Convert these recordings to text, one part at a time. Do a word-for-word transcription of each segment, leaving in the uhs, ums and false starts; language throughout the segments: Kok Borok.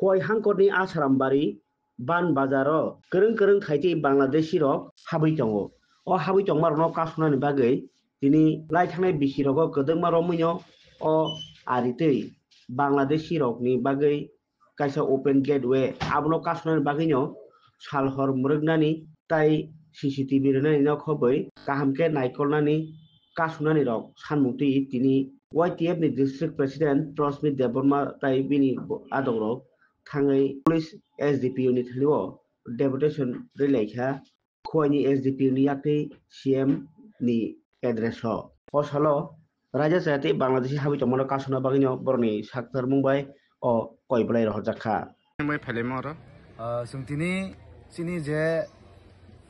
Koi hangkorni Asrambari ban bazaro kwrwng kwrwng khaitwi Bangladeshi rok habwi tongo. O habwi tongma rokno kasonani bagwi tini lai thangnai bisi rogo kwdwkma romwino o aritwi Bangladeshi rokni bagwi kaisa open gateway abono kasonani bagwino sal hor mwrwknani tai C C T V rwnani no khobwi kaham khe naikolnani kasonani rok sanmung twi tini Y T F ni district president Prosmit Debbarma tai bini adong rok thangwi police S D P O ni thani o deputation rwlai kha. Khowai ni S D P O ni yaktwi C M ni address o. O salo raida chayatwi Bangladeshi habwi tongmano kasona bagwino borokni saktarmung bai o koi belai rohorjak kha. Mui phailai moro. Ah, chwng tini chini je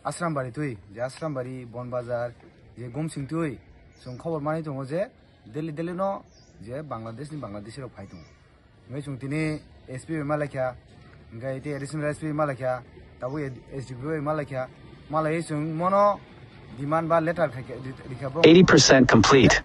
Asrambari twi, je Asrambari, Bonbazar, je Gumsing twi, chwng khobor manwi tongo je daily daily no je Bangladesh ni Bangladeshi rok phai tongo. Hingke chwng tini S P bai malaikha, hingke tei additional S P bai malaikha, tabuk S D P bai malaikha, malaiwi chwng mono demand ba letter khaikha, ri-, rikha borok. Eighty percent complete.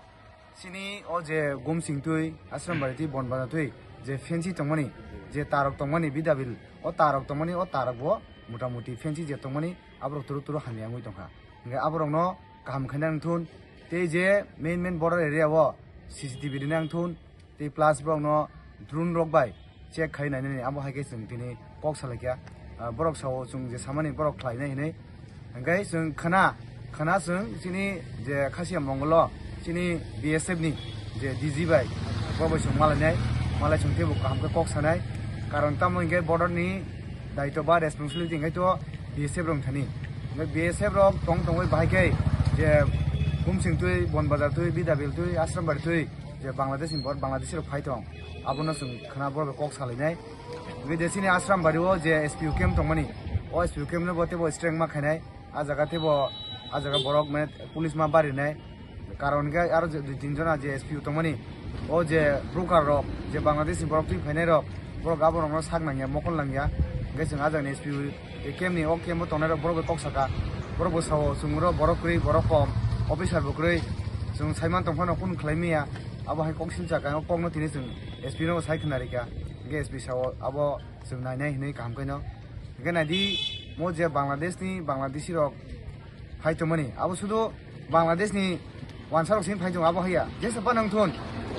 Chini o je Gumsing twi, Asrambari twi, Bonbazar twi, je fancy tongmani, je tarok tongmani, bidabil, o tarok tongmani, o tarok bo motamuti fancy je tongmani, aborok turu turu hamya wngwi tongkha. Hingke aborokno kaham khaina wngthun, tei je main main border area o C C T V rina wngthun, tei plus borokno drone rok bai check khai nainani abo hai khe chwng tini kok salaikha. Ah, borok sao chwng je samani borok khlainai hinwi. Hingke chwng khna, khna chwng chini je Khasiya Mongol o chini B S F ni je D G bai, bo bai chwng malainai, malai chwng teibo kaham khe kok sanai. Karon tamo hingke border ni daitw ba responsibility hingke to B S F rok thani. Hingke B S F rok tong tongwi bahai khe je Gumsing twi, Bonbazar twi, Bidabil twi, Asrambari twi, je Bangladesh ni bor-, Bangladeshi rok phai tong, abono chwng khna borok bai kok salainai. Hingke je chini Asrambari o je S P O camp tongmani, o S P O camp no bo teibo strength ma khainai, a jaga teibo, a jaga borok mane police ma barinai, karon hingke aro je dui tin jona je S P O tongmani, o je broker rok, je Bangladesh ni borok twi phainai rok, borok abo rokno sak nangya, mokol nangya, hingke chwng a jagani S P O tei camp ni o camp o tongnai rok borok bai kok saka, borok bo sao chwng oro borok kwrwi, borok kom, officer bo kwrwi, chwng saiman tongphano kunu khlai maya, abo hai kok sil saka, o kokno tini chwng S P no sai khna rikha, hingke S P sao abo chwng nainai hinwi kaham khe no. Hingke naidi, mo je Bangladesh ni Bangladeshi rok phai tongmani, abo sudu Bangladesh ni wansa rok sini phai tongo, abo haiya. Jesa phano wngthun,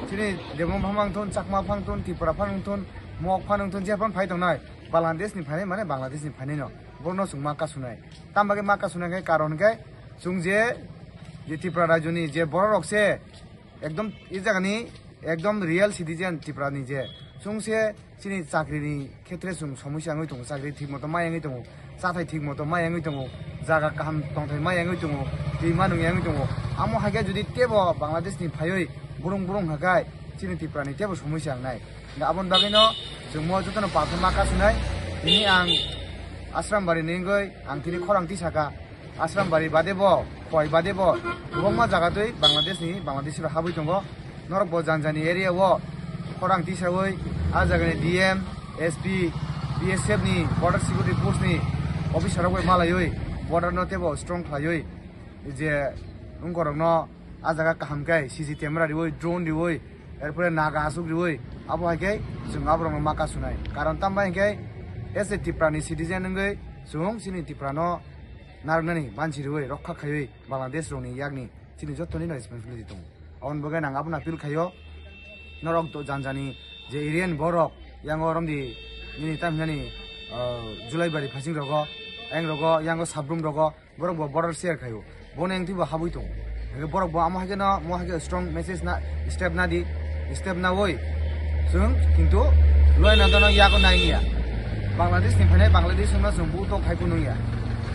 chini Debbarma phano wngthun, Chakma phano wngthun, Tripura phano wngthun, Mok phano wngthun, je phano phai tongnai, Bangladesh ni phainai mane Bangladesh ni phainai no, borokno chwng ma kasunai. Tamo bagwi ma kasunai khe karon hwnkhe chwng je, je Tripura rajyo ni je borok rok se ekdom e jaga ni ekdom real citizen Tripura ni je chwng se chini chakri ni khetre chwng somosya wngwi tongo, chakri thik moto ma wngwi tongo, chathai thik moto ma wngwi tongo, jaga kaham tongthai ma wngwi tongo, twi ma nung wngwi tongo. Amo hai khe jodi tebo Bangladesh ni phaiwi burung burung hakai chini Tripura ni tebo somosya wngnai. Aboni bagwi no chwng mo joto no palsa ma kasunai. Tini ang Asrambari ni wngwi ang tini khorang tisa kha. Asrambari bade bo, Khowai bade bo, kwbangma jaga twi Bangladesh ni, Bangladeshi rok habwi tongo. Norok bo jani jani area o khorang tisawi, a jaga ni D M, S P, B S F ni, Border Security Force ni officer rok bai malaiwi, border no teibo strong khlaiwi, je wngkorok no a jaga kaham khe C C camera riwi, drone riwi, erpore naga aswk riwi, abo hai khe chwng aborok no ma kasunai. Karon tamo bai hwnkhe as a Tripura ni citizen wngwi chwng chini Tripura no narwknani mansi riwi rokha khaiwi Bangladesh rokni yakni chini jottoni no responsibility tongo. Aboni bagwi ang abono appeal khaio, norok to jani jani je area ni borok yango romdi nini tam hinani, ah, Julaibari phasing rogo, ayang rogo, yango Sabrum rogo, borok bo border share khaio. Bono yang twibo habwi tongo. Hingke borok bo amo hai khe no, mo hai khe strong message na, step na di, step na oi. Chwng kintu loi na dono yago nai ya. Bangladesh ni phainai Bangladesh no chwng buto khai kunu ya.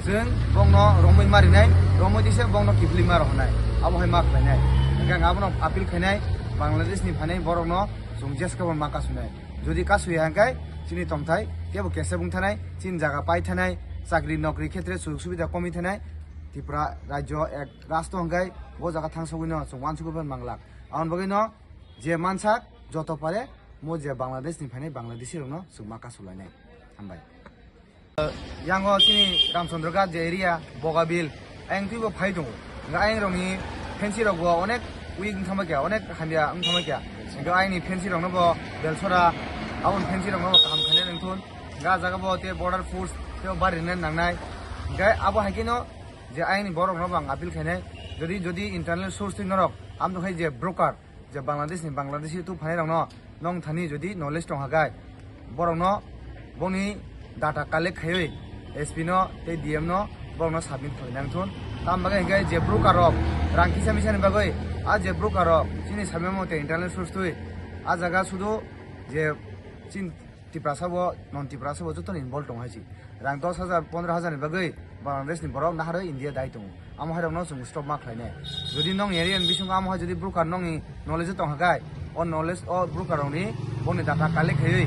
Chwng bongno romwi marinai, romwi dise bongno kiphilwi ma rohonai. Abo hai ma khlainai. Hingke ang abono appeal khainai, Bangladesh ni phainai borok no chwng jeska bo ma kasunai. Jodi kasuya hingke chini tongthai kebo kesa bung thanai, chini jaga pai thanai, chakri nokri khetre sujog subida komi thanai, Tripura rajyo ek rasto hingke bo jaga thangsogwi no chwng wansugwi phan manglak. Aboni bagwi no je mansak joto pare mo je Bangladesh ni phainai Bangladeshi rok no chwng ma kasulainai. Hambai. Yango chini Ramchandra Ghat je area, Bogabil, ayang twibo phai tongo. Hingke ayang rokni fancy rok bo onek weak wng thangma kya, onek hamya wng thangma kya. Hingke ayangni fancy rokno bo Belsora, aboni fancy rokno bo kaham khainai. Nangthun, ga jaga bo te border force te bari ne nangnai. Gai abo hai kino je aini borok no bang appeal khainai. Jodi, jodi internal source twi norok, am to hai je broker, je Bangladesh ni Bangladeshi tu phanai rok no, nong thani jodi knowledge tong hagai, borok no boni data collect khaiwi S P no tei D M no borok no submit khlai nangthun. Tam bagwi hingke je broker rok rang kisa misa ni bagwi, a je broker rok chini samya mo te internal source twi, a jaga sudu je chin Tiprasa bo, non Tiprasa bo joto ni involve tong hai si. Rang dos hajar, pondro hajar ni bagwi Bangladesh ni borok naharwi India dai tongo. Amo hai rok no chwng stop ma khlai nai. Jodi nong area ni bisingo amo hai jodi broker nong ni knowledge tong hagai, o knowledge o broker rok ni boni data collect khaiwi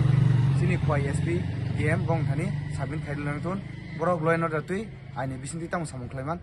chini khwai S P, D M bong thani submit khai nangthun. Borok law and order twi aini bisingtwi tamo samung khlai man.